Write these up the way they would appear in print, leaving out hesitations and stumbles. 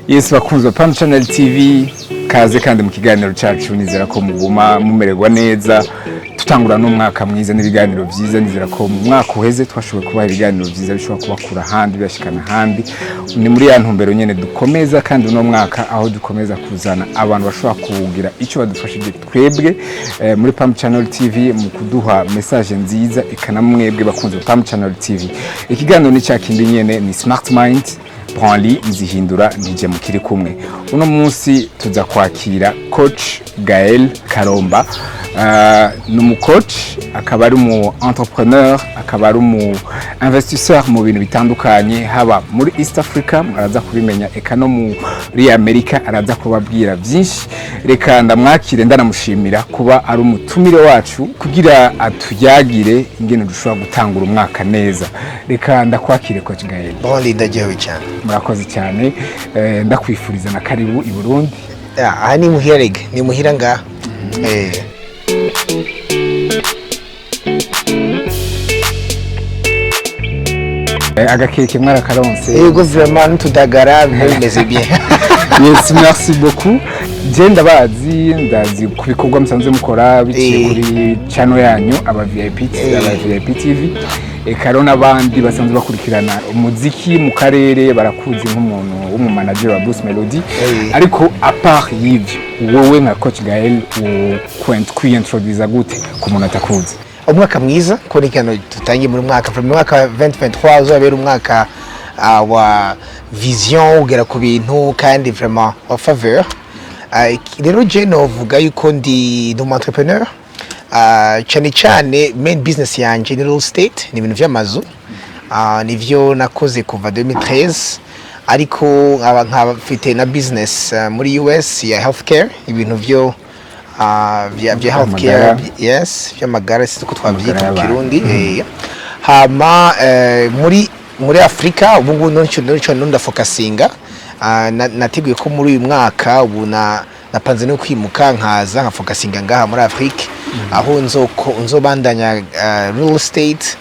Yes, bakunzi ba Pam Channel TV, kaze kandi mu kiganiro cacu. Nizera ko muguma mumererwa neza, tutangura n'umwaka mwiza n'ibiganiro vyiza. Nizera ko mu mwaka uheze twashoboye kubaha ibiganiro vyiza bishobora kubakura ahandi bibashikana ahandi. Ni muri ya ntumbero nyene dukomeza kandi uno mwaka, aho dukomeza kuzana abantu bashobora kugira icyo badufashije twebwe muri Pam Channel TV mu kuduha message nziza. Eka mwebwe bakunzi ba Pam Channel TV, ikiganiro ni ca kindi nyene, ni Smart Mind. Branly Nzihindura nije mukiri kumwe. Uno munsi tuza kwakira coach Gaël Karomba. Ni umu coach, akaba ari umu entrepreneur, akaba ari umu investisseur mu bintu bitandukanye, haba muri East Africa, araza kubimenya, eka no muri Amerika araza kubabwira byinshi. Reka ndamwakire, ndanamushimira kuba ari umutumire wacu kugira atuyagire ingene dushobora gutangura umwaka neza. Reka ndakwakire, coach Gaël. Bon, ndaryohewe cyane. Murakoze cyane. Ndakwifuriza na karibu i Burundi. Ya, aha ni muhira rega, ni muhira ngaha. Agakeke mwarakaronse? Yego, vraiment, n'utudagara biba bimeze bien. Yes, merci beaucoup. Je ndabazi, ndazi ku bikorwa musanzwe mukora biciye kuri channel yanyu aba VIP, aba VIP TV. Eka rero n'abandi basanzwe bakurikirana umuziki mu karere barakuzi nk'umuntu w'umumanager wa Bruce Melody. Ariko à part y'ivyo, wowe nka coach Gaël kwintroduza gute ku muntu atakuzi? Umwaka mwiza, ko ni kano tutangiye muri mwaka, from mwaka wa 2023 uzabera umwaka wa vision, ugera ku bintu kandi vraiment wa faveur. Rero je novuga yuko ndi umu entrepreneur. Cyane cyane main business yanje ni real estate, ni ibintu vy'amazu. Nivyo nakoze kuva 2013, ariko nkaba mfite na business muri US ya healthcare, ibintu vyo vya healthcare. Amagara. Yes, vy'amagara, sinzi uko twavyita mu Amagara y'abantu. Kirundi. Hama muri Afrika ubu ngubu nico ndafokasinga. Nateguye ko muri uyu mwaka ubu na napanze no kwimuka, nkaza nkafokasinga ngaha muri Afrika, aho nzobandanya real estate,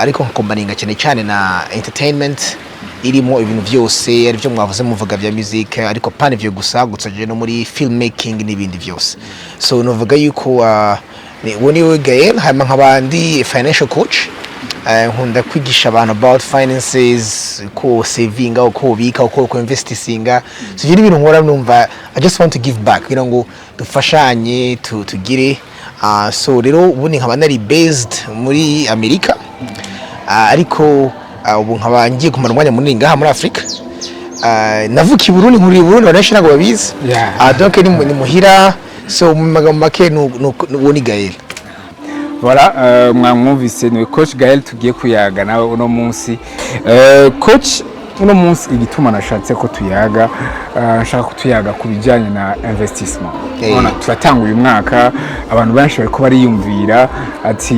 ariko nkakombaninga cyane cyane na entertainment, irimo ibintu byose ari byo mwavuze muvuga bya music, ariko pana ivyo gusa, je no muri filmmaking n'ibindi byose. So novuga yuko uwo ni we Gael. Hanyuma nkaba ndi financial coach. Nkunda kwigisha abantu about finances, uko savinga, uko ubika, uko investisinga. So ivyo ni ibintu nkora, numva I just want to give back kugira ngo dufashanye, tugire. So rero ubundi nkaba nari based muri Amerika, ariko ubu nkaba ngiye kumara umwanya munini ngaha muri Afrika. Navukiye i Burundi, nkuriye i Burundi, abantu benshi ntabwo babizi. Donc ni muhira. So mu magambo make uwo ni Gael. Voilà, mwamwumvise, ni coach Gaël tugiye kuyaga nawe uno munsi. Coach, uno munsi igituma nashatse ko tuyaga, nshaka ko tuyaga ku bijyanye na investissement. Urabona, turatanga uyu mwaka, abantu benshi bariko bariyumvira ati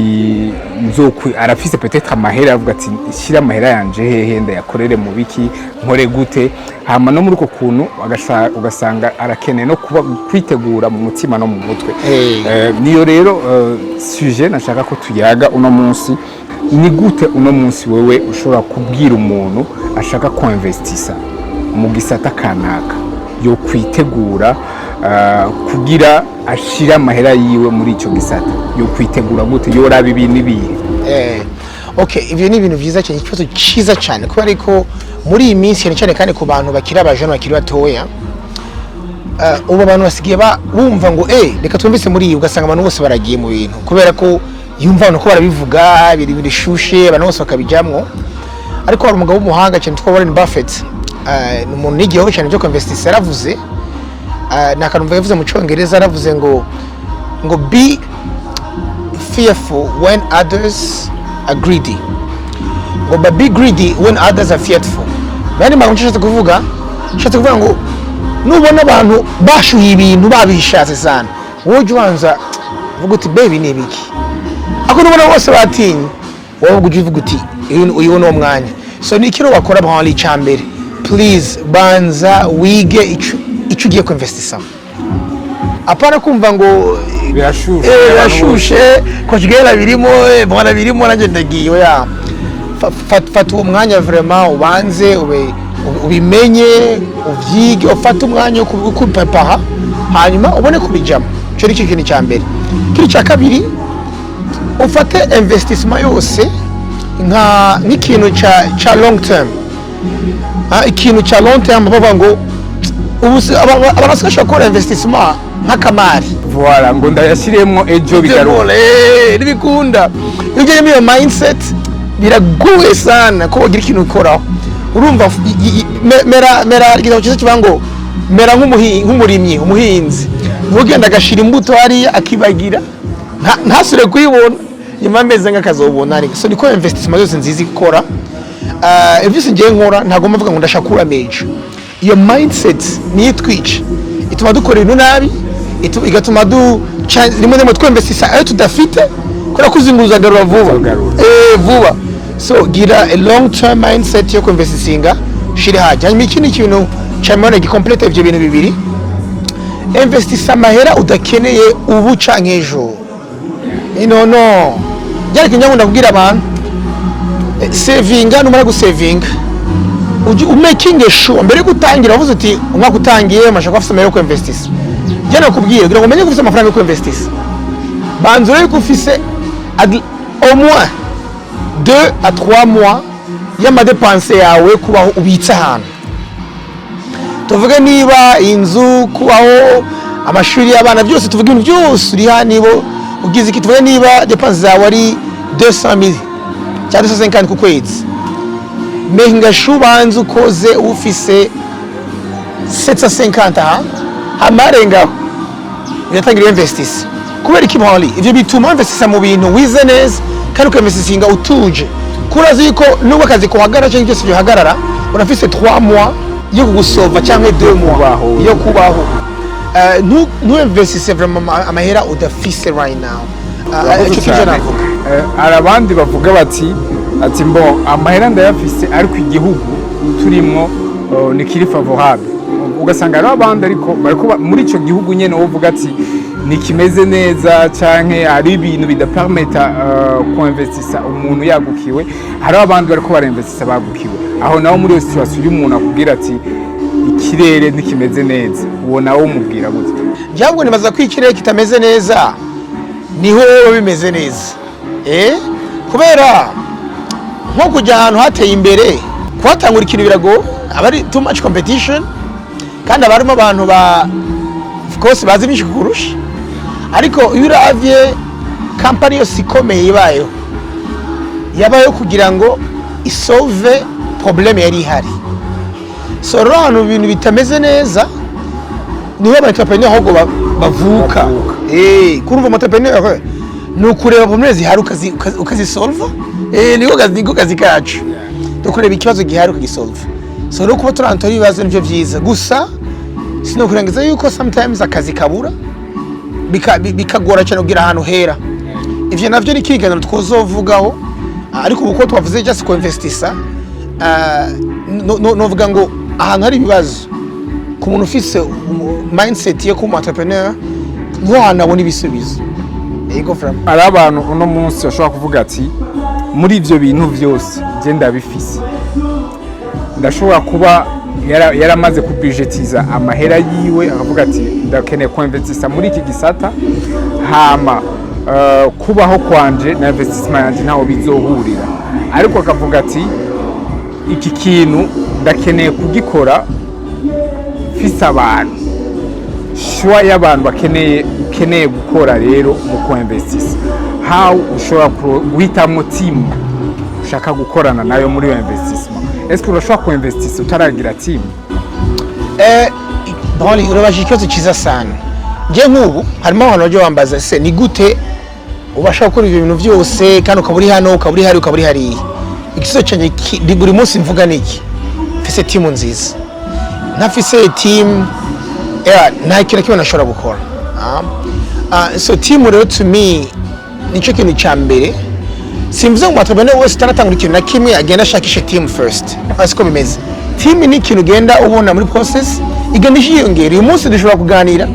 nzokwi arafise peut-être amahera, avuga ati shyira amahera yanje hehe, ndayakorere mu biki, nkore gute? Hama no muri uko kuntu ugasanga arakeneye no kuba kwitegura mu mutima no mu mutwe. Niyo rero sujet nashaka ko tuyaga uno munsi. Ni gute uno munsi wewe ushobora kubwira umuntu ashaka kuinvestisa mu gisata kanaka yo kwitegura kugira ashire amahera yiwe muri ico gisata? Yo kwitegura gute? Yoraba ibintu ibihe? Okay, ibyo ni ibintu byiza cyane, ikibazo cyiza cyane, kubera ko muri iyi minsi, cyane cyane kandi ku bantu bakiri abajene, bakiri batoya, ubu abantu basigaye bumva ngo reka twumvise muri iyi, ugasanga abantu bose baragiye mu bintu kubera ko yumva abantu ko barabivuga, ibintu bishushe, abantu bose bakabijamwo. Ariko hari umugabo w'umuhanga cyane witwa Warren Buffett, ni umuntu nigiyeho cyane byo kwinvestisa. Yaravuze, ni akantu yavuze mu Cyongereza, yaravuze ngo "Be fearful when others are greedy," ngo "but be greedy when others are fearful." Bari magambo nshatse kuvuga ngo nubona abantu bashuye ibintu babishatse sana, wowe ujya ubanza uvuga uti "Baby, ni ibiki?" Ariko nubona bose batinye, wowe ujya uvuga uti "Uyu ni wo mwanya." So ni ikiro wakora Branly, icya mbere, please banza wige ico ugiye kuinvestisamo, apana kumva ngo Birashushe. Birashushe, Coach Gael birimo, bwana birimo, nanjye ndagiye. Oya. Fata uwo mwanya vraiment, ubanze ube Ubimenye, uvyige, ufate umwanya wo kubiprepara, hanyuma ubone kubijamo. Ico nicyo kintu cya mbere. Ikindi cya kabiri, ufate investissement yose nk'ikintu ca long term. Ikintu ca long term, bavuga ngo ubu abantu basigaye bashobora gukora investissement nk'akamari. Voilà, ngo ndayashyiremwo ejo bigaruka. Ntibikunda. Iyo ugeze muri iyo mindset, biragoye sana ko wagira ikintu ukoraho. Urumva, mera igitabo cyiza kivuga ngo mera nk'umurimyi, umuhinzi ntugenda agashira imbuto hariya akibagira, ntasubire kuyibona nyuma y'amezi nk'akazobona. Ariko so niko investissement zose nziza ikora. Ibyo byose ngiye nkora, ntabwo mvuga ngo ndashaka kura menshi. Iyo mindset niyo itwica, ituma dukora ibintu nabi, igatuma du rimwe na rimwe twinvestisa ayo tudafite, kubera ko uzinguza agarura vuba. Agarura. Vuba. So gira a long term mindset yo kuinvestisinga, shire hajya. Hanyuma ikindi kintu cyane gicomplete ibyo bintu bibiri, investisa amahera udakeneye ubu canke ejo. No byari kintu nkunda kubwira abantu. Savinga, numara gusevinga, ujye umakinge sure mbere yo gutangira wavuze uti umwaka utangiye mashaka kuba afite amahera yo kuinvestisa. Njye nakubwiye, kugira ngo umenye ko ufite amafaranga yo kuinvestisa, banza urebe ko ufise au moins 2 à 3 mois y'amadépenses yawe kubaho ubitse ahantu. Tuvuge niba inzu, kubaho, amashuri y'abana, byose, tuvuge ibintu byose uriha, niba ugize iki, tuvuge niba dépenses zawe ari 200 mille cyangwa 250 ku kwezi, making sure ubanza ukoze ufise 750 aha hamarengaho, biratangira investisa. Kubera iki mpoli? Ivyo bituma investisa mu bintu wize neza kandi ukinvestisinga utuje, kurazi yuko nubwo akazi kuhagarara cyangwa byose bihagarara, urafise 3 mois yo kugusova cyangwa 2 mois Kubaho. yo kubaho. Ntuinvestise vraiment amahera udafise right now. Urakoze Ico kintu cyane. navuga. Hari abandi bavuga bati ati mbo amahera ndayafise, ariko igihugu turimwo ntikiri favorable. Ugasanga hariho abandi ariko bariko muri ico gihugu nyene wowe uvuga ati ntikimeze neza, canke hari ibintu bidapermeta kuinvestisa umuntu yagukiwe. Hariho abandi bariko barinvestisa bagukiwe. Aho naho muri iyo situation y'umuntu akubwira ati ikirere ntikimeze neza, uwo nawe umubwira gute? Njyabwo nibaza ko ikirere kitameze neza niho biba bimeze neza, kubera nko kujya ahantu hateye imbere kuhatangura ikintu biragoye, aba ari too much competition, kandi haba harimo abantu ba of course bazi byinshi kukurusha. Ariko iyo uravye kampani yose ikomeye ibayeho, yabayeho kugira ngo isolve problème yari ihari. So rero ahantu ibintu bitameze neza niho aba entrepreneur ahubwo bavuka. Bavuka. Kurumva umu entrepreneur ni ukureba problème zihari ukazisolva. Niko kazi kacu, ni ukureba ikibazo gihari ukagisolva. So rero kuba turantora ibibazo nivyo vyiza. Gusa sinokurangiza yuko sometimes akazi kabura, bikagora cyane kugira ahantu hera. Ivyo navyo ni ikiganiro twozovugaho. Ariko ubu ko twavuze just kuinvestisa, novuga ngo ahantu hari ibibazo, ku muntu ufise mindset yo kuba umu entrepreneur, niho hantu abona ibisubizo. Yego, from Hari abantu uno munsi bashobora kuvuga ati muri ibyo bintu byose njye ndabifise, ndashobora kuba yaramaze kubijetiza amahera yiwe, akavuga ati ndakeneye kuinvestisa muri iki gisata, hama kubaho kwanje na investissement yanje ntaho bizohurira, ariko akavuga ati iki kintu ndakeneye kugikora mfise abantu, choix y'abantu bakeneye ukeneye gukora. Rero mu kuinvestisa, how ushobora guhitamwo team ushaka gukorana nayo muri iyo investissement? Est-ce que urashobora kuinvestisa utaragira team? Bon, urabajije ikibazo cyiza sana. Njye nk'ubu harimo abantu bajya bambaza se ni gute ubasha gukora ibyo bintu byose kandi ukaba uri hano, ukaba uri hariya, ukaba uri hariya. Igisubizo cyanjye buri munsi mvuga ni iki: mfise team nziza. Ntafise team, nta kintu na kimwe nashobora gukora. So team rero to me nicyo kintu cya mbere. Simvuze ngo entrepreneur wese utaratangura ikintu na kimwe agenda ashakishe team first, siko bimeze. Team ni ikintu ugenda ubona muri process, igenda yiyongera. Uyu munsi dushobora kuganira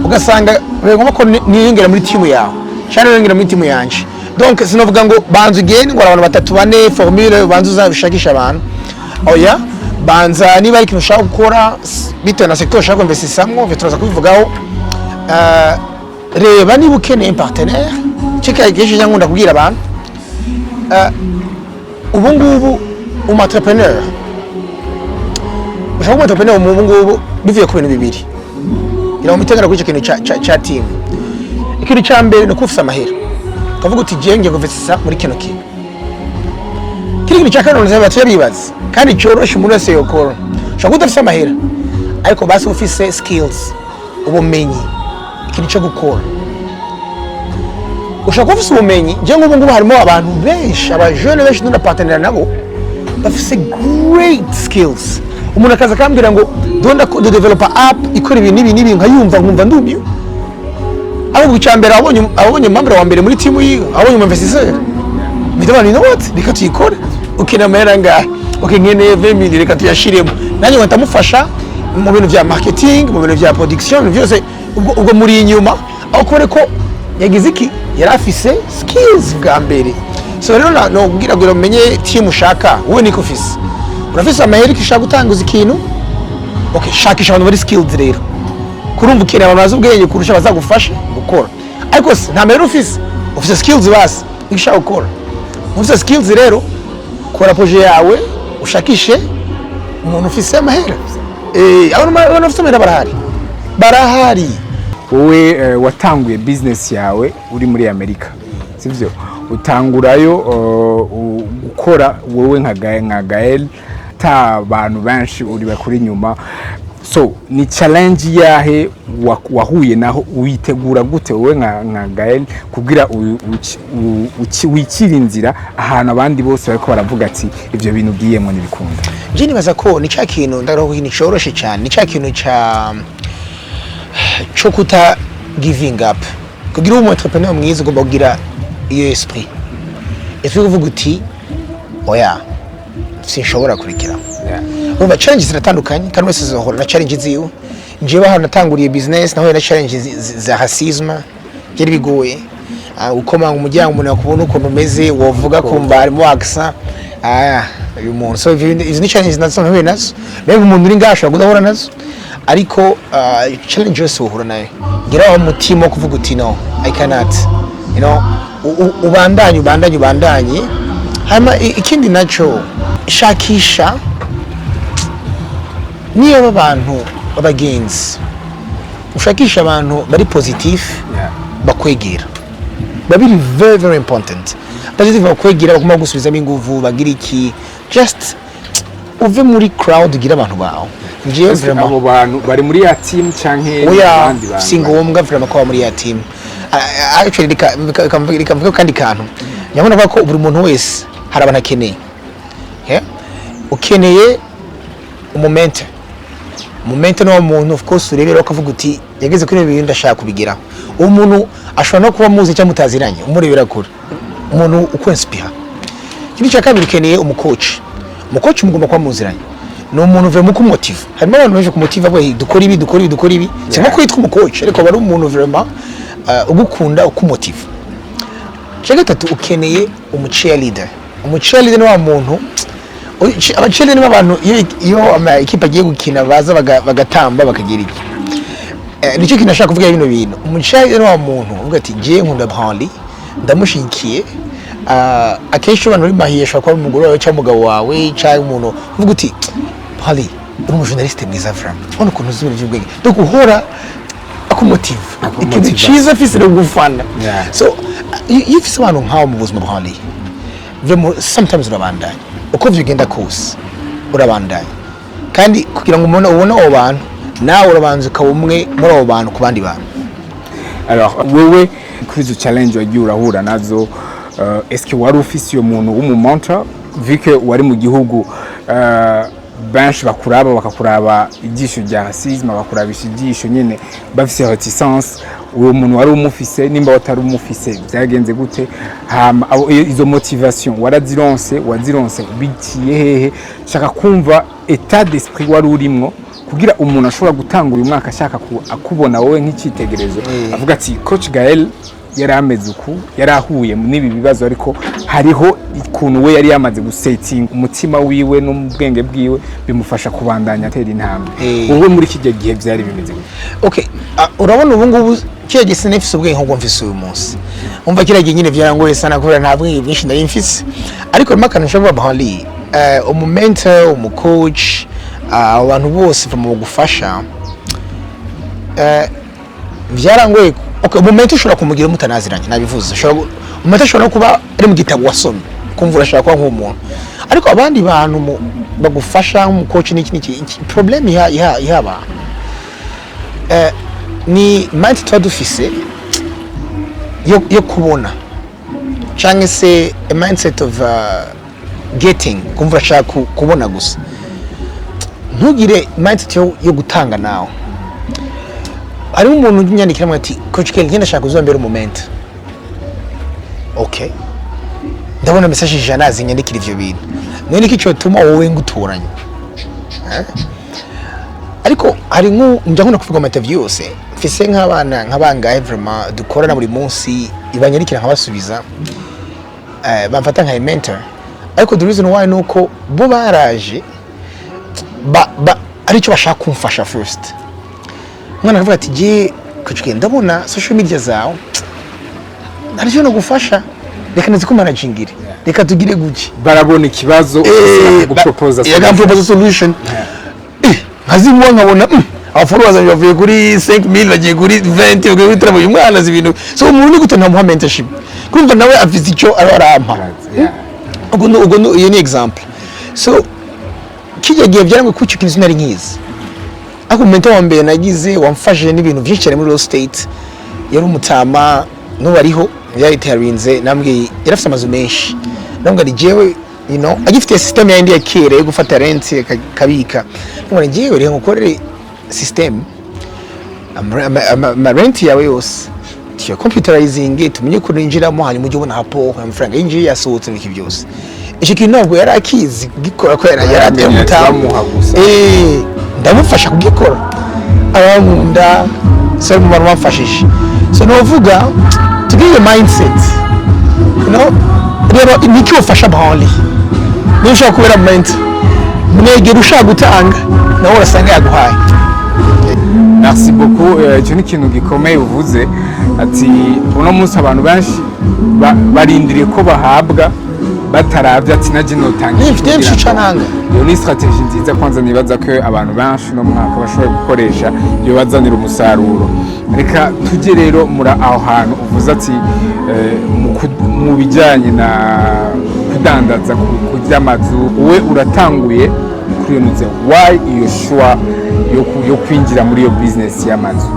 ugasanga biba ko niyongera muri team yawe cyangwa niyongera muri team yanje. Donc sinavuga ngo banza ugende ngo abantu batatu, bane, formule, banza uzabishakisha abantu. Oya, Banza niba ari ikintu ushaka gukora, bitewe na secteur ushaka kuinvestissamwo, ivyo turaza kubivugaho. Reba niba ukeneye partenaire. Cyo kenshi njya nkunda kubwira abantu, ubu ngubu umu entrepreneur ushaka kuba entrepreneur ubu ngubu bivuye ku bintu bibiri, ngira ngo mutegera kuri icyo kintu ca team. Ikintu cya mbere ni uko ufise amahera, ukavuga uti: "Jewe ngiye kuinvestissa muri kino kintu." Kiri kintu cya kabiri abantu batuye bibaza kandi cyoroshe umuntu wese yokora: ushobora kuba udafise amahera, ariko basi ufise skills, ubumenyi, ikintu cyo gukora. Ushobora kuba ufise ubumenyi. Njye nk'ubu ngubu harimo abantu benshi, abajene benshi ndapartenera nabo, bafise great skills. Umuntu akaza akambwira ngo ndonda de developer app ikora ibi n'ibi n'ibi, nkayumva nkumva ndumiwe. Ahubwo icya mbere, abonye membre wa mbere muri team yiwe, abonye umu investisseur, mpita bana: "You know what, reka tuyikore. Ukeneye amahera angahe? Okay, nkeneye 20 millions." Reka tuyashiremo. Nanjye nkahita mufasha mu bintu vya marketing, mu bintu vya production, ibintu byose. Ubwo muri inyuma aho kubera ko yagize iki, yari afise skills bwa mbere. So rero nobwira ngo umenye team ushaka. Wowe niko ufise, urafise amahera, ushaka gutanguza ikintu, okay, shakisha abantu bari skilled. Rero kurumva ukeneye abantu bazi ubwenge kurusha, bazagufasha gukora. Ariko se nta mahera ufise, ufise skills, basi icyo ushaka gukora ufise skills, rero kora projet yawe, ushakishe umuntu ufise amahera. Abantu bafise amahera barahari, barahari. Wowe watanguye business yawe uri muri Amerika, sivyo? Utangurayo gukora wowe nka Gael, ta bantu benshi uri bakuri inyuma. So ni challenge yahe wahuye naho? Witegura gute wowe nka Gael kugira wicire inzira ahantu abandi bose bariko baravuga ati: "Ivyo bintu ugiyemo ntibikunda"? Je nibaza ko ni cya kintu ndaroho, ikintu coroshe cyane, ni cya kintu cyo kuta giving up. Kugira ube umu entrepreneur mwiza, ugomba kugira iyo esprit yo kuvuga uti: "Oya, sinshobora kurekera." Urumva challenge ziratandukanye, kandi wese zahura na challenge ziwe. Njyewe ahantu natanguriye business nahuye na challenge za racisme, byari bigoye. Ukomanga umuryango, umuntu yakubona ukuntu umeze, wovuga kumva harimo accent, uyu muntu. So izi ni challenge nazo nahuye nazo. Mbega umuntu uri ngaha ashobora kudahura nazo, ariko challenge yose uhura nayo, ngira wa mutima wo kuvuga uti: "No, I cannot." Ubandanye, ubandanye, ubandanye. Hanyuma ikindi naco, shakisha niyo abantu b'abagenzi, ushakisha abantu bari positif, bakwegera. Biba biri very very important. Positive, bakwegera, bagomba gusubizamo inguvu, bagira iki, just uve muri crowd, ugire abantu bawe. Njyewe vraiment Abo bantu bari muri ya team canke Oya. abandi bantu? Si ngombwa vraiment ko muri ya team. Actually, reka mvuge kandi kantu nyabona, avuga ko buri muntu wese hari abantu akeneye. Yeah? Ukeneye umumentor. Umumentor ni wa muntu, of course, urebera ukavuga uti: "Yageze kuri ibi bintu, ndashaka kubigeraho." Uwo muntu ashobora no kuba muzi cyangwa mutaziranye, umurebera kure, umuntu ukwinspira. Ikindi cya kabiri, ukeneye umucoach. Umucoach mugomba kuba muziranye, ni umuntu vraiment ukumotiva. Harimo abantu benshi kumutiva, avuga: "Dukora ibi, dukora ibi, dukora ibi." Si nko kwitwa umucoach, ariko aba ari umuntu vraiment ugukunda, ukumotiva. Icya gatatu, ukeneye umucheerleader. Umucheerleader ni wa muntu, abacheerleader ni abantu iyo ama ekipe agiye gukina baza bagatamba, bakagira iki. Nicyo kintu nashaka kuvuga bino bintu. Umucheerleader ni wa muntu uvuga ati: "Ngiye nkunda Branly, ndamushigikiye." Akenshi abantu bari marié, ashobora kuba ari umugore wawe cyangwa umugabo wawe, cyangwa umuntu uvuga uti: "Branly, uri umujournaliste mwiza vraiment, ubona ukuntu uzi ibintu by'ubwenge." Donc uhora akumotiva, ikintu Akumotiva. cyiza afise ni gufana. So iyo ufise abantu nk'abo mu buzima bwawe, vraiment sometimes urabandanya uko vyigenda kose, urabandanya. Kandi kugira ngo ubone abo bantu, nawe urabanza ukaba umwe muri abo bantu ku bandi bantu. Alors wewe, kuri izo challenge wagiye urahura nazo, est-ce que wari ufise uyo muntu w'umumentor, vu que wari mu gihugu benshi bakuraba, bakakuraba ijisho rya racisme, bakurabisha ijisho nyene bafise réticence? Uwo muntu wari umufise? Nimba watari umufise, byagenze gute? Hama izo motivation warazironse? Wazironse biciye hehe? Shaka kumva état d'esprit wari urimwo kugira umuntu ashobora gutanga uyu mwaka ashaka akubona wowe nk'icyitegererezo, avuga ati: "Coach Gael Yari ameze uku, yari ahuye n'ibi bibazo, ariko hariho ukuntu we yari yamaze gusetinga umutima wiwe no mu bwenge bwiwe, bimufasha kubandanya atera intambwe. Wowe muri kijya gihe byari bimeze gute? Okay, urabona ubu ngubu, kiriya gihe sinifise ubwenge nk'ubwo mfise uyu munsi. Umva, kiriya gihe nyine byarangoye sana kubera nta bwenge bwinshi nari mfise, ariko harimo akantu nshobora kuvuga, Henri, umu mentor, umu coach, abantu bose mu bagufasha, byarangoye. Okay, umu mentor ushobora kumugira mutanaziranye, nabivuze. Ushobora umu mentor ashobora no kuba ari mu gitabo wasomye, kumva urashaka kuba nk'uwo muntu, ariko abandi bantu bagufasha nk'umu coach n'iki n'iki, problème ihaba ni mindset tuba dufise yo kubona, cyangwa se a mindset of getting, kumva urashaka kubona gusa, ntugire mindset yo gutanga nawe. Hariho umuntu unyandikira ati: "Coach Ken, ngenda ndashaka uzambera umu mentor." Okay, ndabona message 100 zinyandikira ivyo bintu. None iki cyotuma wowe nguturanye? Eh? Ariko hari nku njya nkunda kuvuga mu interview yose, mfise nk'abana nk'abangahe vraiment dukorana buri munsi, ibanyandikira nkabasubiza, bamfata nka mentor, ariko the reason why nuko bo baraje ba aricyo bashaka kumfasha first. Umwana akavuga ati: "Je Coach Ken, ndabona social media zawe hari no gufasha, reka naziku-managingire, reka tugire guki." Barabona ikibazo, gupropoza. Yakampropoza solution. Nkazimuha, nkabona aba followers banjye bavuye kuri 5000 bagiye kuri 20, bagiye kuri 30. Uyu mwana azi ibintu, so umuntu ni gute ntamuha mentorship? Kumva nawe afite icyo aba arampa. Ubwo iyo ni example. So kijya gihe byarangwe ko icyo kintu sinari nkizi, ariko mentor wa mbere nagize wamfashije n'ibintu byinshi cyane muri real estate yari umutama, n'ubu ariho, yaritarinze. Nambwiye, yari afite amazu menshi, ndamubwira ni jewe, agifite system yindi ya kera yo gufata rent akabika, ndamubwira ni jewe, reka ngukorere system, ama rent yawe yose tuya computerizing, tumenye ukuntu yinjiramo, hanyuma ujye ubona rapport amafaranga yinjiye, yasohotse, n'iki byose. Icyo kintu ntabwo yari akizi kugikora ko yari ateye umutamu. Bamuha gusa. Ndamufasha kugikora, arankunda, so mu bantu bamfashije. So novuga tugire iyo mindset, rero niki ufasha Branly, niba ushaka kubera mentor, mwegera ushaka gutanga, nawe urasanga yaguhaye. Merci beaucoup. Icyo ni ikintu gikomeye uvuze, ati uno munsi abantu benshi barindiriye ko bahabwa, bataravye ati naje notanga iki Nifite kugira ngo. mshica nanga. Iyo ni stratégie nziza. Kwanza nibaza ko abantu benshi uno mwaka bashoboye gukoresha iyo bazanira umusaruro. Reka tujye rero muri aho hantu uvuze ati mu bijyanye na kudandaza ku by'amazu, wowe uratanguye kuri iyo nuze, why iyo choix yo kwinjira muri iyo business y'amazu?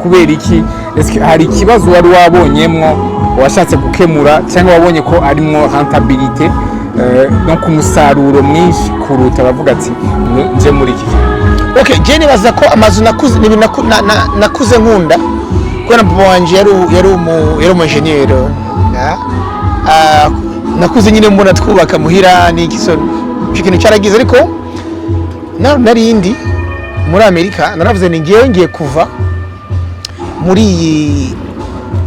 Kubera iki? Eske hari ikibazo wari wabonyemwo washatse gukemura, cyangwa wabonye ko arimwo rentabilité, no ku musaruro mwinshi kuruta bavuga ati nje muri iki kintu? Okay, je nibaza ko amazu nakuze ni ibintu nakuze nkunda, kubera papa wanje yari umu engineer. Nakuze nyine mbona twubaka muhira n'iki, so icyo kintu cyaragize. Ariko narindi muri Amerika, naravuze ni ngewe ngiye kuva muri iyi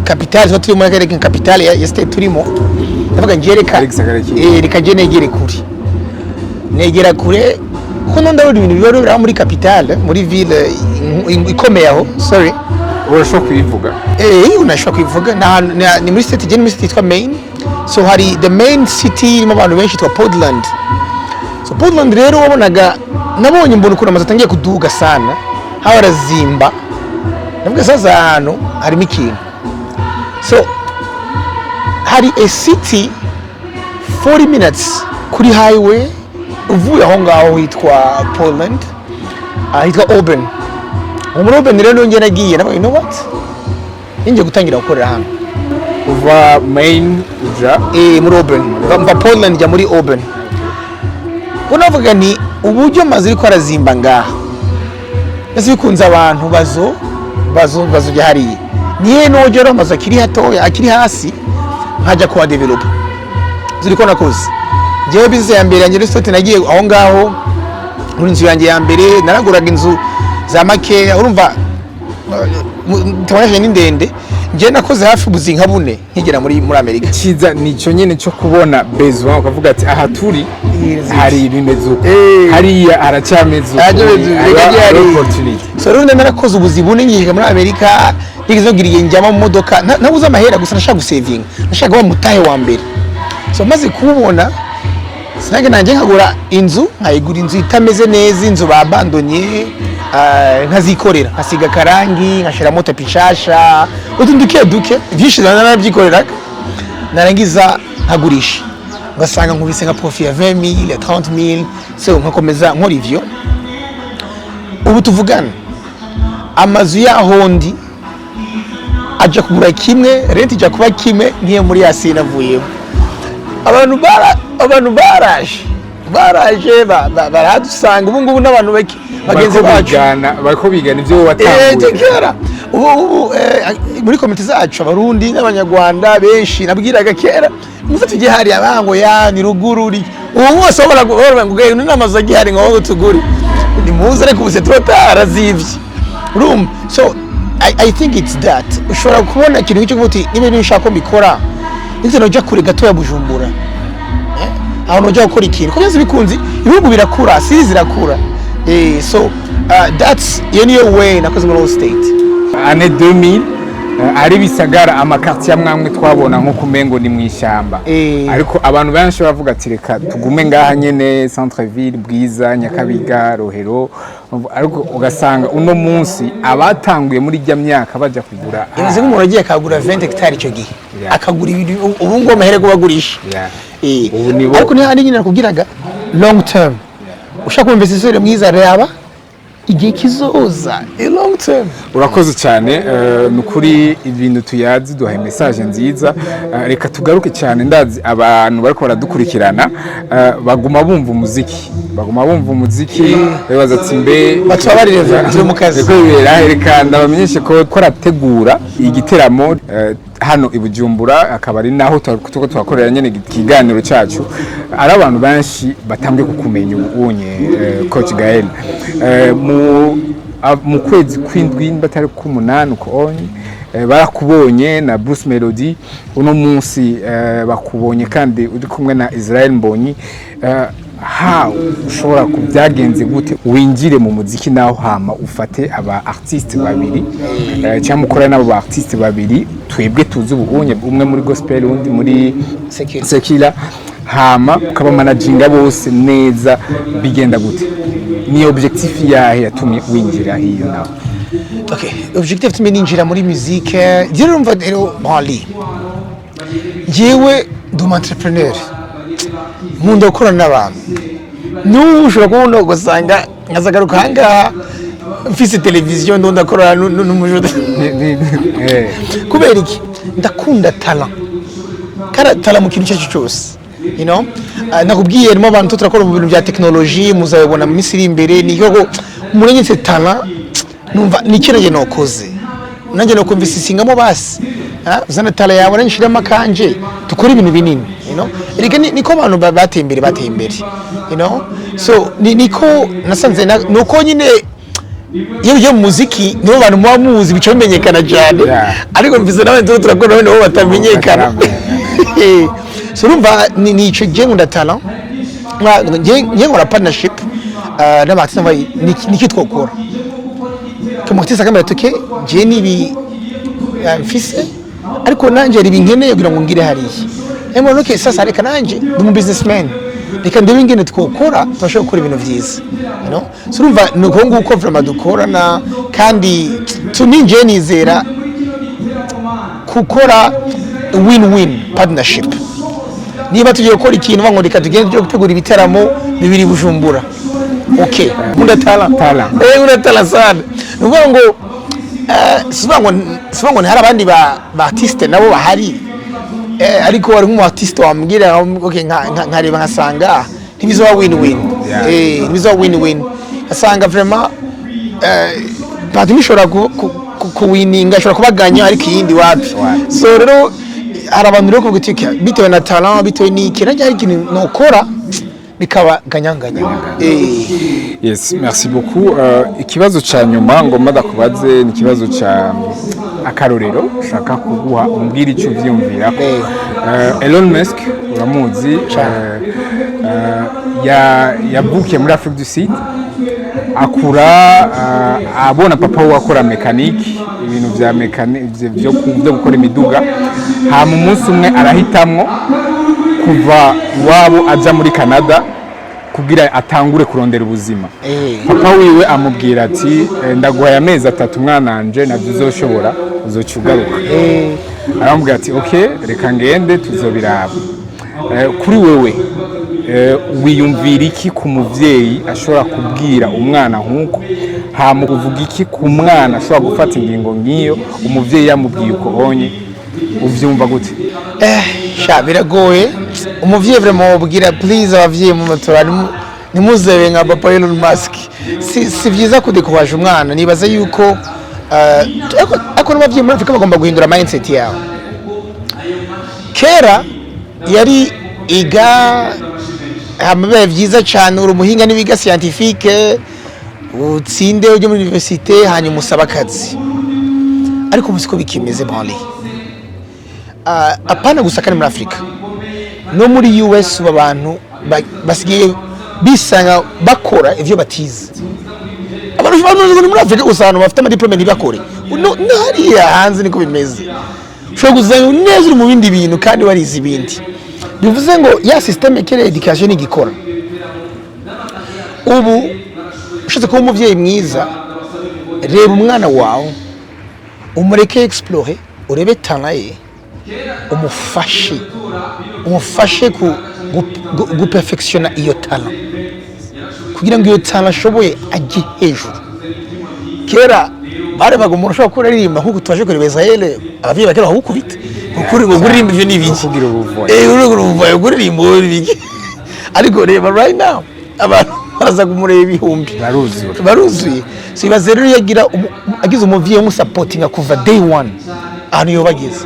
capitale tuba turi muri akarere, capitale ya state turimo. Ndavuga ngiye reka Ari gisagara kimwe. Reka ngiye negere kure, negera kure, kuko ndabona ibintu biba biri muri capitale, muri ville ikomeye aho, sorry. Urashobora kubivuga. Unashobora kubivuga. Ni muri state, ni muri state yitwa Maine. So hari the main city irimo abantu benshi yitwa Portland. So Portland rero wabonaga, nabonye, mbona ukuntu amazu atangiye kuduga sana, hawe arazimba. Ndavuga sasa ahantu harimo ikintu. So hari a city 40 minutes kuri highway uvuye aho ngaho hitwa Portland, hitwa Auburn. Muri Auburn rero nongeye nagiye, nabaye, you know what, ninjye gutangira gukorera hano. Uva Maine uja Muri Auburn. Mva Portland njya muri Auburn, kuko navuga ni uburyo amazu ariko arazimba ngaha, ese bikunze abantu bazo bazo bazojya hariya, nihe nogera amazu akiri hatoya, akiri hasi, nkajya kuha developa. Ziri ko nakoze njyewe business ya mbere yanjye restaurant, nagiye aho ngaho muri inzu yanjye ya mbere, naraguraga inzu za makeya, urumva tubonye ni ndende. Njye nakoze hafi ubuzi nka bune nkigera muri Amerika. Icyiza ni icyo nyine cyo kubona besoin, ukavuga ati aha turi hari ibimeze uko, hariya haracyameze uko, Reka hariya gihari. opportunity. So rero narakoze ubuzi bune ngiye muri Amerika, nigeze ngira igihe njyamo mu modoka, nabuze amahera, gusa nashaka gusevinga, nashaka kuba mutahe wa mbere. So maze kuwubona, sinage nanjye nkagura inzu, nkayigura inzu itameze neza, inzu babandonye, nkazikorera, nkasiga akarangi, nkashiramo tapis nshasha, utundi duke duke byinshi narabyikoreraga, narangiza nkagurisha, ugasanga nkubise nka profit ya 20 000, ya 30 000. So nkakomeza nkora ivyo. Ubu tuvugana, amazu yahondi aja kugura kimwe, rent ijya kuba kimwe nk'iyo muri yasi navuyemo. Abantu baraje baradusanga ubu ngubu n'abantu bake bagenzi Bariko bacu. Bariko bigana ibyo wowe watanguye. Kera ubu muri komite zacu Abarundi n'Abanyarwanda benshi nabwiraga kera muze tujye hariya, bango ya ni ruguru ubu bose baravuga ngo ni n'amazu agihari ngo tugure, ni muze, ariko ubu c'est trop tard, arazivye, urumva. So I think it's that ushobora kubona ikintu nk'icyo kuvuga uti niba nishaka ko mbikora, ndetse nojya kure gato ya Bujumbura, ahantu ujya gukora ikintu ko byose bikunze, ibihugu birakura, si zirakura. So that's iyo niyo way nakoze muri real estate. Année 2000, ari bisagara, ama quartier amwe amwe twabona nko kumengo ni mu ishyamba, ariko abantu benshi bavuga ati reka tugume ngaha nyene centre ville, Bwiza, Nyakabiga, Rohero, ariko ugasanga uno munsi abatanguye muri ijya myaka bajya kugura. Ibaze nk'umuntu agiye akagura 20 hectare icyo gihe, akagura ibintu ubu ngubu amahere kubagurisha. Ubu nibo- Ariko niho nyine nakubwiraga long term, ushaka kuba investisseur mwiza, reba igihe kizoza, a long term. Urakoze cyane, ni ukuri ibintu tuyazi duhaye message nziza. Reka tugaruke cyane, ndazi abantu bariko baradukurikirana, baguma bumva umuziki, baguma bumva umuziki, bibaza ati mbe Batubabarire, turi mu kazi. Reko bibera. Reka ndabamenyeshe ko twarategura igiteramo hano i Bujumbura, akaba ari naho turiko turakorera nyene ikiganiro cyacu. Ari abantu benshi batangiye kukumenya ubu unye, Coach Gael. Mu kwezi kw'indwi batari k'umunani uko onye, barakubonye na Bruce Melody. Uno munsi bakubonye kandi uri kumwe na Israel Mbonyi. How ushobora kubyagenze gute winjire mu muziki naho, hama ufate aba artiste babiri, cyangwa ukora n'abo ba artiste babiri twebwe tuzi ubu unye, umwe muri gospel, undi muri Secular. Secular, hama ukaba managinga bose neza? Bigenda gute? Ni objectif yahe yatumye winjira hiyo nawe? Okay, objectif tumye ninjira muri musique, njyewe urumva rero Mali, njyewe ndi umu entrepreneur, nkunda gukorana n'abantu. N'ubu ushobora kubona ugasanga nkazagaruka ahangaha mfise televiziyo, ndo ndakorana n'umujura. Kubera iki? Ndakunda talent, kandi talent mu kintu icyo ari cyo cyose. Nakubwiye harimo abantu turakora mu bintu bya tekinoloji, muzabibona mu minsi iri imbere. Ni ko umurenyetse talent, numva ni icyo nanjye nokoze, nanjye nokumva basi. Uzana talent yawe, nanjye nshiremo akanje, dukore ibintu binini. Erega niko abantu bateye imbere, bateye imbere. So niko nasanze nuko nyine iyo ugiye mu muziki nibo bantu muba muzi, bica bimenyekana cyane. Ariko mvise n'abandi tuba turakora nabo batamenyekana. So urumva ni ico gihe nkunda talent. Ngiye nkora partnership n'aba artiste, niki twokora comme artiste, akambwira ati okay, je nibi mfise, ariko nanje hari ibinkeneye kugira ngo ngire hariya. Emwe, okay, sasa reka nanje ndi umu businessman, reka ndebe ingene twokora tubashe gukora ibintu vyiza. So urumva ni uko nguko vraiment dukorana, kandi tuninjiye nizera gukora win-win partnership. Niba tugiye gukora ikintu, ngo reka tugende tujye gutegura ibiteramo bibiri Bujumbura, okay, nkunda talent. Talent. Nkunda talent sana. Ni ukuvuga ngo si ukuvuga ngo hari abandi ba artiste nabo bahari, ariko hari nk'umu artiste wambwira okay, nkareba nkasanga ntibizoba win-win. Ntibizoba win-win, ngasanga vraiment parti imwe ishobora kuwininga, ishobora kubaganya, ariko iyindi wapi. Wapi. So rero hari abantu rero kuvuga uti okay, bitewe na talent, bitewe n'iki, nanjye hari ikintu nokora bikaba ganyanganya. Yes, merci beaucoup. Ikibazo ca nyuma ngomba ndakubaze ni ikibazo ca Akarorero ushaka kuguha, umbwira icyo uvyiyumvirako. Elon Musk uramuzi, yavukiye muri Afrique du Sud, akura abona papa we akora mécanique, ibintu vya mécanique byo gukora imiduga. Hama umunsi umwe arahitamwo kuva iwabo aja muri Canada kugira atangure kurondera ubuzima. Papa wiwe amubwira ati: "Ndaguhaye amezi 3, mwana wanje, nabyo uzoshobora uzoca ugaruka." Aramubwira ati: "Ok, reka ngende, tuzobiraba." Kuri wewe, wiyumvira iki ku muvyeyi ashobora kubwira umwana nk'uko? Hama uvuga iki ku mwana ashobora gufata ingingo nk'iyo umuvyeyi yamubwiye uko onye? Uvyumva gute? Sha, biragoye. Umuvyeyi vraiment wobwira, please, abavyeyi mu matora, nimuzebe nka papa Elon Musk. Si vyiza kudécourager umwana. Nibaza yuko ariko n'abavyeyi muri Afrika bagomba guhindura mindset yabo. Kera yari iga, hama bibaye vyiza cane uri umuhinga n'ibiga scientifique, utsinde, ujye muri université, hanyuma usaba akazi. Ariko ubu siko bikimeze, Branly. Apana gusa kandi muri Afrika, no muri US ubu abantu basigaye bisanga bakora ivyo batize. Abantu muri Afrika gusa, abantu bafite amadiplôme ntibakore. No hariya hanze niko bimeze. Ushobora kuzana neza uri mu bindi bintu kandi warize ibindi. Bivuze ngo ya système kera education igikora ubu. Ushatse kuba umuvyeyi mwiza, reba umwana wawe, umureke explore, urebe talent ye, umufashe guperfectionna iyo talent, kugira ngo iyo talent ashoboye ajye hejuru. Kera barebaga umuntu ushobora kuba aririmba nk'uku twaje kureba Israel, abavyeyi bakera bakagukubita ngo kuririmba ivyo ni ibiki? Kugira ubuvuye. Uri ubuvuye, kuririmba wowe ni ibiki? Ariko reba right now, abantu baraza kumureba ibihumbi. Baruzura. Baruzuye. So ibaze rero iyo agira agize umuvyeyi umusupportinga kuva day one, ahantu yoba ageze,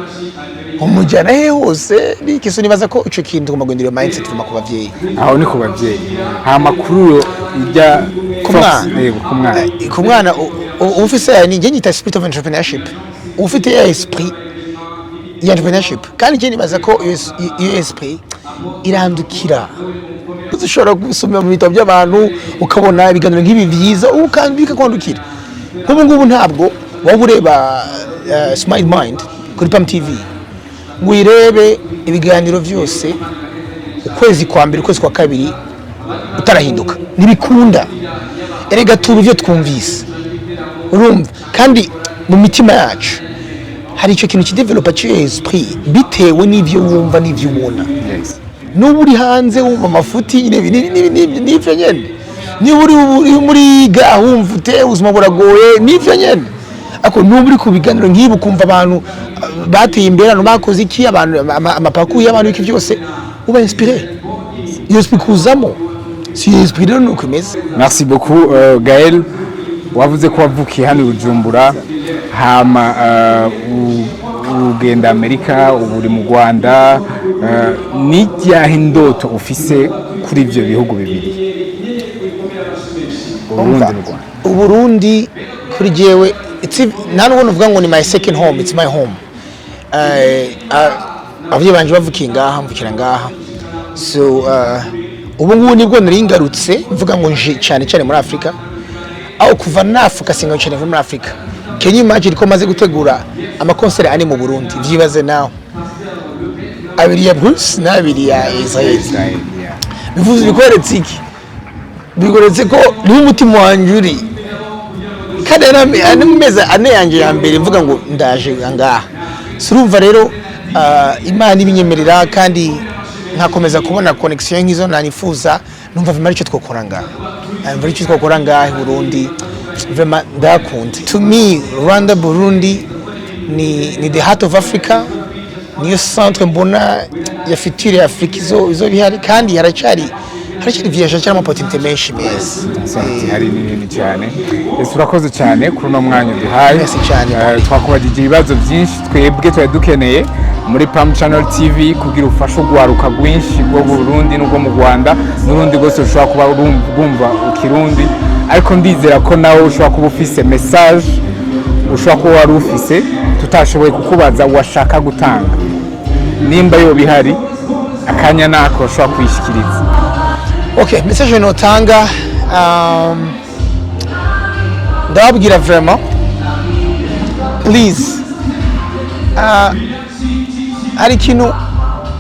umujyana he hose niki. So nibaza ko ico kintu tugomba guhindura iyo mindset kuva ku bavyeyi. Aho ni ku bavyeyi. Hama kuri uyo ijya Ku mwana? Yego, ku mwana. Ku mwana uba ufise ya, ni njye nyita spirit of entrepreneurship, uba ufite ya esprit ya entrepreneurship. Kandi njye nibaza ko iyo esprit irandukira. Ushobora gusoma mu bitabo by'abantu, ukabona ibiganiro nk'ibi byiza, ubu kandi bikakwandukira. Nk'ubu ngubu ntabwo waba ureba Smile Mind kuri Pam TV ngo uyirebe ibiganiro byose ukwezi kwa mbere, ukwezi kwa kabiri, utarahinduka. Ntibikunda. Erega tuba ibyo twumvise, urumva? Kandi mu mitima yacu hari icyo kintu kidéveloppa cy'iyo esprit bitewe n'ibyo wumva n'ibyo ubona. N'ubu uri hanze wumva amafuti nyine, ibi n'ibyo nyene. Niba uri muri ga wumva ute ubuzima buragoye, n'ibyo nyene. Ariko n'ubu uri ku biganiro nk'ibi, ukumva abantu bateye imbere, abantu bakoze iki, abantu amapaku y'abantu, iki byose, uba inspiré, iyo esprit kuzamo. Si iyo esprit rero nuko imeze. Merci beaucoup, Gaël. Wavuze ko wavukiye hano i Bujumbura, hama ugenda Amerika, ubu uri mu Rwanda. Ni ryahe indoto ufise kuri ivyo bihugu bibiri, Uburundi n'u Rwanda? Uburundi kuri jewe nta nubwo nuvuga ngo ni my second home, it's my home. Abavyeyi banje bavukiye ngaha, mvukira ngaha. So ubu ngubu nibwo nari ngarutse mvuga ngo nje cyane cyane muri Afurika, aho kuva nafocusinga cyane muri Afurika. Can you imagine ko maze gutegura amaconcert ane mu Burundi? Vyibaze nawe, abiri ya Bruce n'abiri ya Israel. Israel, yeah. Bivuze, bikweretse iki? Bikweretse ko niho umutima wanjye uri. Kandi ari mu mezi 4 yanjye ya mbere mvuga ngo ndaje ngaha. So urumva rero, Imana ibinyemerera kandi nkakomeza kubona connection nk'izo nanifuza, numva vraiment aricyo twakora ngaha. Numva aricyo twakora ngaha i Burundi. Vraiment ndakunda. To me, Rwanda, Burundi ni the heart of Africa, niyo centre mbona ya future ya Afrika izo bihari. Kandi haracyari vyinshi cyane, ama menshi meza. Asante, hari nini cyane. Ese urakoze cyane kuri uno mwanya uduhaye. Merci cyane. Twakubajije ibibazo byinshi twebwe twari dukeneye muri Pam Channel TV kugira ufashe urwaruka rwinshi rwo mu Burundi n'urwo mu Rwanda n'urundi rwose rushobora kuba rwumva ikirundi. Ariko ndizera ko nawe ushobora kuba ufise message. ushobora kuba wari ufise tutashoboye kukubaza, washaka gutanga, nimba yo bihari, akanya nako ushobora kuyishikiriza. Okay, message notanga, ndababwira vraiment, please, hari ikintu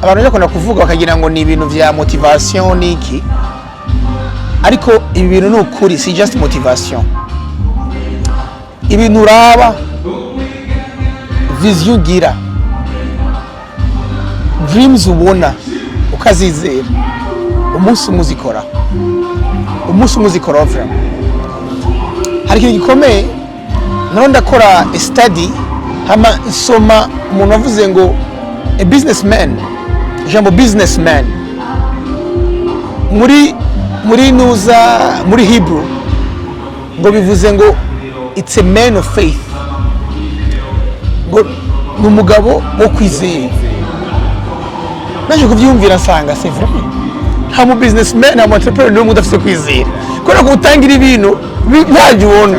abantu bakunda kuvuga bakagira ngo ni ibintu vya motivation niki, ariko ibi bintu ni ukuri, si just motivation. Ibintu uraba, vision ugira, dreams ubona ukazizera, umunsi umwe uzikora, umunsi umwe uzikora vraiment. Hari ikintu gikomeye naro ndakora study, hama nsoma umuntu wavuze ngo a businessman, ijambo businessman muri nuza muri Hebrew ngo bivuze ngo it's a man of faith, ngo ni umugabo wo kwizera. Naje kubyiyumvira nsanga c'est vrai, nta mu businessman, nta mu entrepreneur n'umwe udafite kwizera, kubera ko utangira ibintu ntabyo ubona,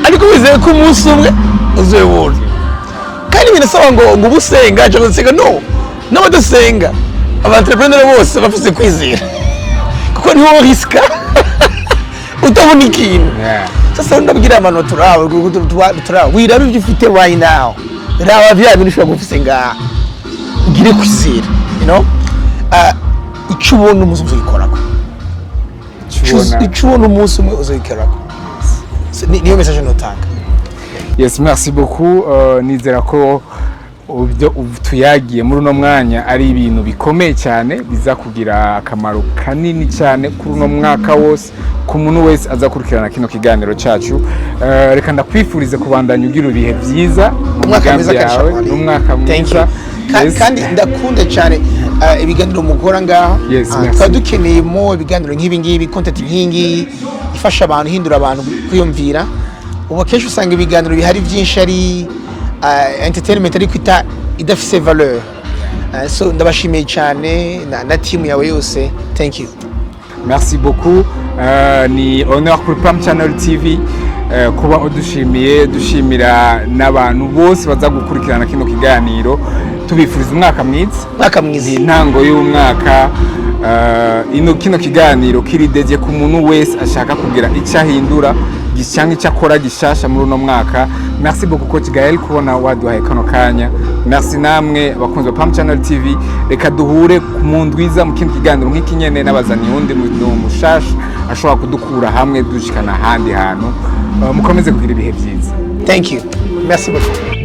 ariko wizeye ko umunsi umwe uzabibona. Kandi binasaba ngo uba usenga cyangwa usenga, no n'abadasenga, aba entrepreneur bose bafite kwizera, kuko niwo risika utabona ikintu. Sasa ndabwira abantu, turaba turaba, wiraba ibyo ufite right now, raba bya bintu ushobora kuba ufite ngaha, ugire kwizera. Icyo ubona umunsi umwe uzagikorako. Tubona. Icyo ubona umunsi umwe uzagikorako. So, niyo message notanga. Yes, merci beaucoup. Nizera ko ibyo tuyagiye muri uno mwanya ari ibintu bikomeye cyane, biza kugira akamaro kanini cyane kuri uno mwaka wose, ku muntu wese azakurikirana kino kiganiro cyacu. Reka ndakwifurize kubandanya ugira ibihe byiza mu Umwaka mwiza migambi kandi yawe Shamari. n'umwaka Thank mwiza. you. Yes. Kandi ndakunda cyane ibiganiro mukora ngaha. Yes, merci. Twaba dukeneyemo ibiganiro nk'ibi ngibi, content nk'iyi ngiyi ifasha abantu, ihindura abantu kwiyumvira. Ubu akenshi usanga ibiganiro bihari byinshi ari entertainment, ariko idafise valeur. So ndabashimiye cyane na team yawe yose, thank you. Merci beaucoup. Ni honneur kuri Pam Channel TV kuba udushimiye, dushimira n'abantu bose baza gukurikirana kino kiganiro, tubifuriza umwaka mwiza. Mwaka mwiza. Intango y'umwaka, ino kino kiganiro kiri dédié ku muntu wese ashaka kugira icyo ahindura cyangwa icyo akora gishasha muri uno mwaka. Merci beaucoup, Coach Gael, kubona waduhaye kano kanya. Merci namwe abakunzi ba Pam Channel TV. Reka duhure mu ndwiza mu kindi kiganiro nk'iki nyene, n'abazaniye undi muntu mushasha ashobora kudukura hamwe dushikana ahandi hantu. Mukomeze kugira ibihe byiza. Thank you, merci beaucoup.